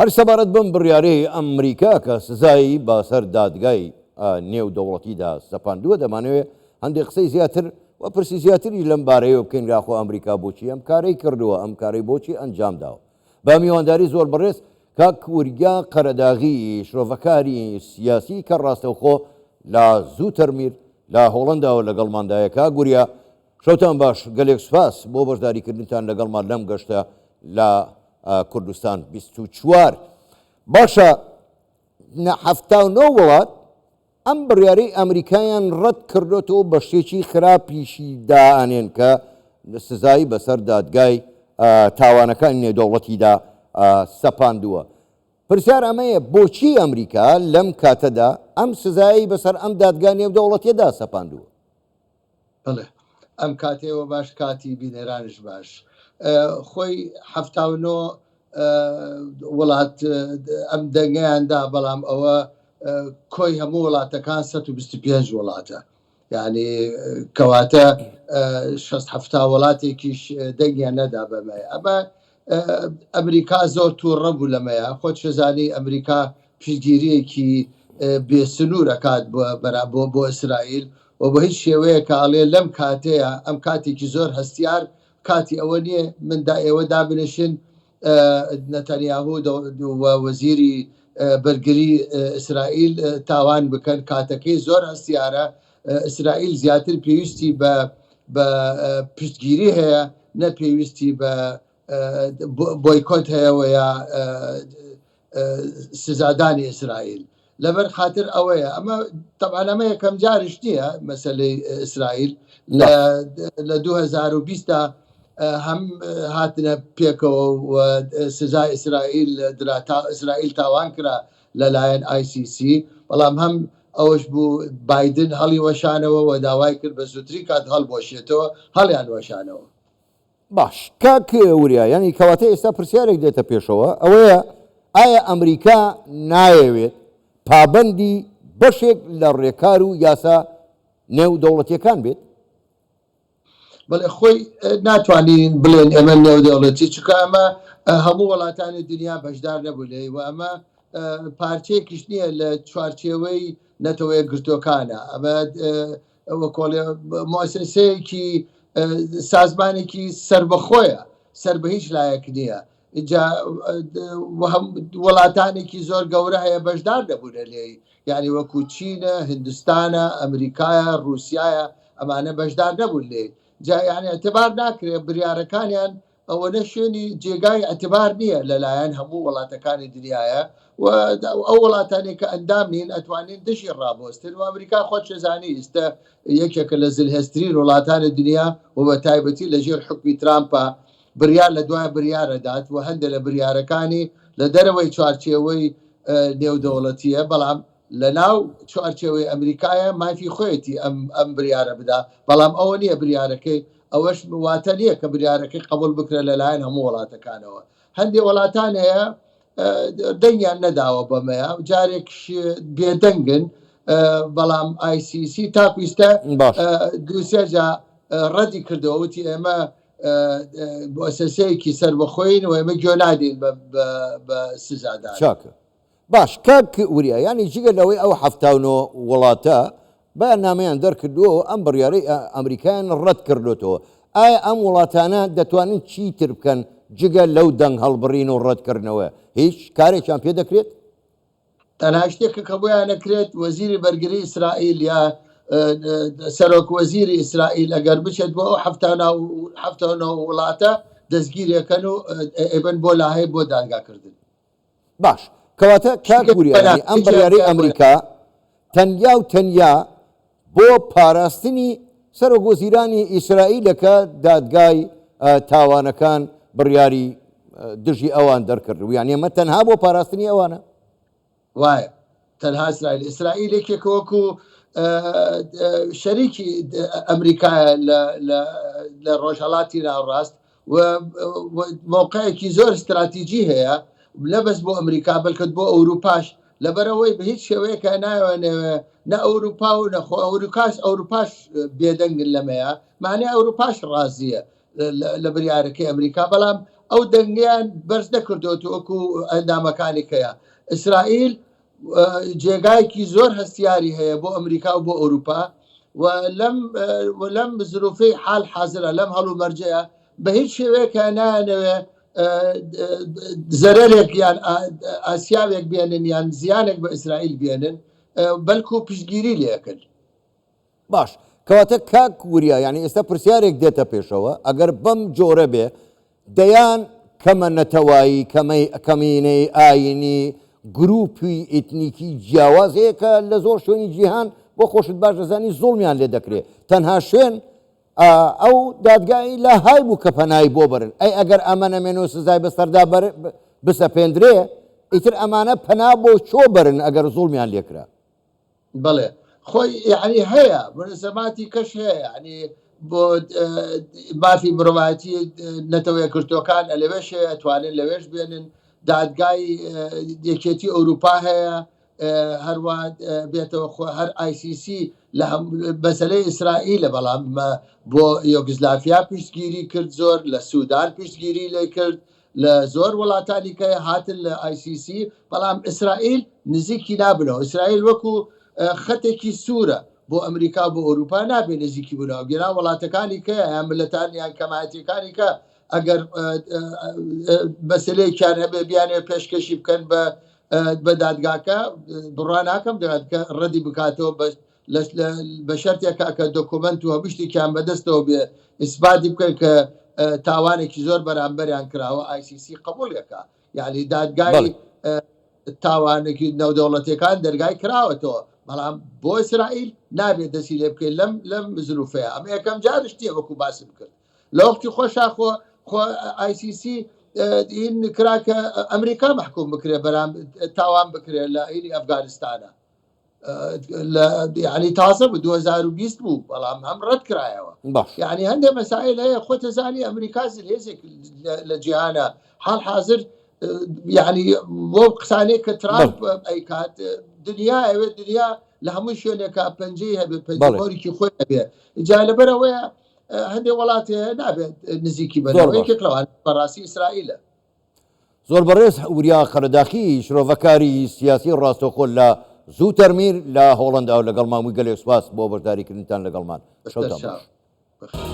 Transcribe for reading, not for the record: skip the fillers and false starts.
هەر سەبارەت بەم بڕیارەی ئەمریکا کە سزای بەسەر دادگای نێودەوڵەتیدا سەپاندووە، دەمانەوێت هەندێک قسەی زیاتر و پرسی زیاتریش لەم بارەیەوە بکەین یاخۆ ئەمریکا بۆچی ئەم کارەی کردووە، ئەم کارەی بۆچی ئەنجام داوە. بە میوانداری زۆر بەڕێز کاک وریا قەرەداغی شرۆڤەکاری سیاسی کە ڕاستەوخۆ لە زوتەرمیر لە هۆڵەنداوە لەگەڵماندایە. کاک وریا شەوتان باش، گەلێک سوپاس بۆ بەشداریکردنتان لەگەڵمان لەم گەشتە لە کوردستان 24. باشە 79 وڵات ئەم بڕیارەی ئەمریکایان ڕەت کردۆتەوە بە شتێکی خراپیشی دائەنێن کە سزایی بەسەر دادگای تاوانەکانی نێودەوڵەتیدا سەپاندووە. پرسیار ئەمەیە بۆچی ئەمریکا لەم کاتەدا ئەم سزایەی بەسەر ئەم دادگا نێودەوڵەتیەدا سەپاندووە؟ بەڵێ ئەم کاتێوە باش کاتی بینەرانش باش خۆی 79 وڵات ئەم دەنگیان دا بەڵام ئەوە کۆی هەموو وڵاتەکان 125 وڵاتە یعنی کەواتە 6 وڵاتێکیش دەنگیان نەدا بەمە ئەمە ئەمریکا زۆر تووڕە بوو لەمەیە خۆت شەزانی ئەمریکا پشتگیریەکی بێسنوور ئەکات بۆ بۆ ئیسرائیل و بە هیچ شێوەیە کە ئەڵێ لەم کاتەیە ئەم کاتێکی زۆر هەستیار کاتی ئەوە نییە من دا ئێوە دابنیشن نەتەنیاهو و وەزیری بەرگری ئیسرائیل تاوان بکەن کاتەکەی زۆر هەستیارە ئیسرائیل زیاتر پێویستی بە بە پشتگیری هەیە نە پێویستی بە بۆیکۆت هەیە و یا سزادانی ئیسرائیل لەبەر خاطر ئەوەیە ئەمە تەبعەن ئەمە یەکەم جاریش نییە مەسلەی ئیسرائیل لە 2020 دا هەم هاتنە پێکەوە و سزا ئیسرائیل درا تا ئیسرائیل تاوان کرا لەلایەن ICC بەڵام هەم ئەوەش بوو بایدن هەڵی وەشانەوە و داوای کرد بە زووترین کات هەڵبوەشێتەوە هەڵیان وەشانەوە. باش کاک وریا یانی کەواتە ئێستا پرسیارێک دێتە پێشەوە ئەوەیە ئایا ئەمریکا نایەوێت پابەندی بەشێک لە ڕێکار و یاسا نێودەوڵەتیەکان بێت؟ بەڵێ خۆی ناتوانین بڵێن ئێمە نێودەوڵەتی چونکە ئەمە هەموو وڵاتانی دنیا بەشدار نەبوو لێی و ئەمە پارچەیەکیش نییە لە چوارچێوەی نەتەوە یەکگرتووەکانە ئەمە وەکۆڵێ مؤسسەیەکی سازمانێکی سربەخۆیە سەر بە هیچ لایەک نییە جا وڵاتانێکی زۆر گەورە هەیە بەشدار دەبوونە لێی یعنی وەکو چینە هندستانە ئەمریکایە رووسایە ئەمانە بەشدار نەبوون لێی جا یعنی اعتبار ناکرێ بریارەکانیان ئەوەنە شوێنی جێگای ئەتبار نییە لەلایەن هەموو وڵاتەکانی دنیاە و ئەو وڵاتانێک کە ئەندام نین ئەتوانین دژی ڕابۆستن و ئەمریکا خۆت شێزانی ئیستا یەکێکە لە زلهێزترین وڵاتانی دنیا و بە تایبەتی لە ژێر حکومی ترامپە بریار لە دوای بریارەدات و هەندێک لە بریارەکانی لە دەرەوەی چوارچێوەی نێودەوڵەتیە بەڵام لە ناو چوارچێوەی ئەمریکایە مافی خۆیەتی ئەم ئەم بریارە بدا بەڵام ئەوە نییە بریارەکەی ئەوەش واتە نییە کە بریارەکەی قبول بکرێت لەلایەن هەموو وڵاتەکانەوە هەندێک وڵاتان هەیە دەنگیان نەداوە بەمەیە جارێک بێدەنگن بەڵام ICC تاکو ئیستا دووسێجا ڕەدی کردەوە وتی ئێمە مؤسسەیەکی سەربەخۆین و ئێمە گوێ نادەین بە سزادان. چاکە باش کاک وریا یانی جگە لەوەی ئەو 79 وڵاتە بەیاننامەیان دەرکردووە و ئەم بڕیارەی ئەمریکایان ڕەت کردۆتەوە ئایا ئەم وڵاتانە دەتوانن چیتر بکەن جگە لەو دەنگ هەڵبڕین و ڕەتکردنەوە هیچ کارێکیان پێ دەکرێت؟ تەنها شتێک کە بۆیان نەکرێت وەزیری بەرگری ئیسرائیل یا سەرۆک وەزیری ئیسرائیل ئەگەر بچێت بۆ ئەو 79 وڵاتە دەستگیرەکەن و ئەیبەن بۆ لاهەی بۆ دادگاکردن. باش کەواتە کاک وریا یانی ئەم بڕیارەی ئەمریکا تەنیا و تەنیا بۆ پاراستنی سەرۆک وەزیرانی ئیسرائیلە کە دادگای تاوانەکان بڕیاری دژی ئەوان دەرکرد و یانی ئەمە تەنها بۆ پاراستنی ئەوانە. وایە تەنها ئیسرائیل ئیسرائیل یەکێکە وەکو شەریکی ئەمریکایە لە ڕۆژهەڵاتی ناوەڕاست و مەوقعێکی زۆر ستراتیجی هەیە نە بەس بۆ ئەمریکا بەلکەت بۆ ئەوروپاش لەبەرەوەی بە هیچ شێوەیەکە نایوانەوێ نە ئەوروپا و نەخۆ ئەوروکاش ئەوروپاش بێدەنگن لەمەیە معنی ئەوروپاش ڕازیە لە بریارەکەی ئەمریکا بەڵام. ئەو دەنگیان بەرز نەکردوەوە وەکو ئەندامەکانی کەیە. ئیسرائیل جێگایەکی زۆر هەستیاری هەیە بۆ ئەمریکا و بۆ ئەوروپا و لەم و لەم زروفەی حال حازرە لەم هەڵومەرجەیە بە هیچ شێوەیەکە نایانەوێ زەرەرێک یان ئاسیاوێک بێنن یان زیانێک بە ئیسرائیل بێنن بەلکو پشتگیری لێکرد. باش کەواتە کاک وریا یانی ئێستا پرسیارێک دێتە پێشەوە ئەگەر بەم جۆرە بێ دەیان کەمە نەتەوایی کەمەی کەمینەی ئاینی گروپی ئیتنیکی جیاواز هەیە کە لە زۆر شوێنی جیهان بۆ خۆشت باش دەزانی زوڵمیان لێ دەکرێ تەنها شوێن ئەو دادگای لاهای بوو کە پەنای بۆ بەرن ئەی ئەگەر ئەمە نەمێن و سزای بەسەردا بسەپێندرێ ئیتر ئەمانە پەنا بۆ چۆ بەرن ئەگەر زوڵمیان لێکرا؟ بەڵێ خۆی یعنی هەیە منەزەماتی کەش هەیە یعنی بۆ مافی مرۆڤایەتی نەتەوە یەکگرتووەکان لەوێش هەیە توانن لەوێش بێنن دادگای یەکێتی ئەوروپا هەیە هەروە بێتەوە خۆ هەر ICC لە مەسلەی ئیسرائیلە بەڵام بۆ یۆگزلافیا پشتگیری کرد زۆر لە سوودان پشتگیری لێ کرد لە زۆر وڵاتانی کە هاتن لە ICC بەڵام ئیسرائیل نزیکی نابنەوە ئیسرائیل وەکو خەتێکی سوورە بۆ ئەمریکا بۆ ئەوروپا نابێ نزیکی بنەوە گێرا وڵاتەکانی کە یان ملەتان یان کەمایەتیەکانی کە ئەگەر مەسلەیەکیان هەبێ بیانێ پێشکەشی بکەن بە بە دادگاکە بڕوا ناکەم دادگا ڕەدی بکاتەوە بە بە شەرتێکا کە دۆکۆمنت و هەموو شتێکیان بەدەستەوە بێ ئیسپاتی بکەن کە تاوانێکی زۆر بەرامبەریان کراوە ICC قبوڵیەکە یعنی دادگای تاوانێکی نەودەوڵەتەکان دەرگای کراوەتەوە بەڵام بۆ ئیسرائیل نابێت دەستی لێ بکەیت لەم لەم زروفەیە ئەمە یەکەم جارش نییە وەکو باسم کرد لە وەختی خۆشا خۆ خۆ ICC این کرا کە ئەمریکا محکوم بکرێ بەرام تاوان بکرێ لە ئینی ئەفغانستانە یعنی تازە بوو 2020 بوو بەڵام هەم ڕەت کرایەوە یعنی هەندێک مەسائل هەیە خۆتەزانی ئەمریکا زلهێزێک لە جیهانە حال حاضر یعنی بۆ قسانێک کە ترامپ ئەیکات دنیا ئەوێ دنیا لە هەموو شوێنێکا پەنجەی هەبێ پەنجەمۆریکی خۆی هەبێ جا لەبەرەوەیە هەندێک وڵات هەیە نابێت نزیکی بەرەوە یەکێک لەوان بەڕاستی ئیسرائیلە. زۆر بەڕێز وریا قەرەداخی شرۆڤەکاری سیاسی ڕاستەوخۆ لە زووتەرمیر لە هۆڵەندا و لەگەڵمان بووی گەلێک سوپاس بۆ بەشداریکردنتان لەگەڵمان شەوتان باش.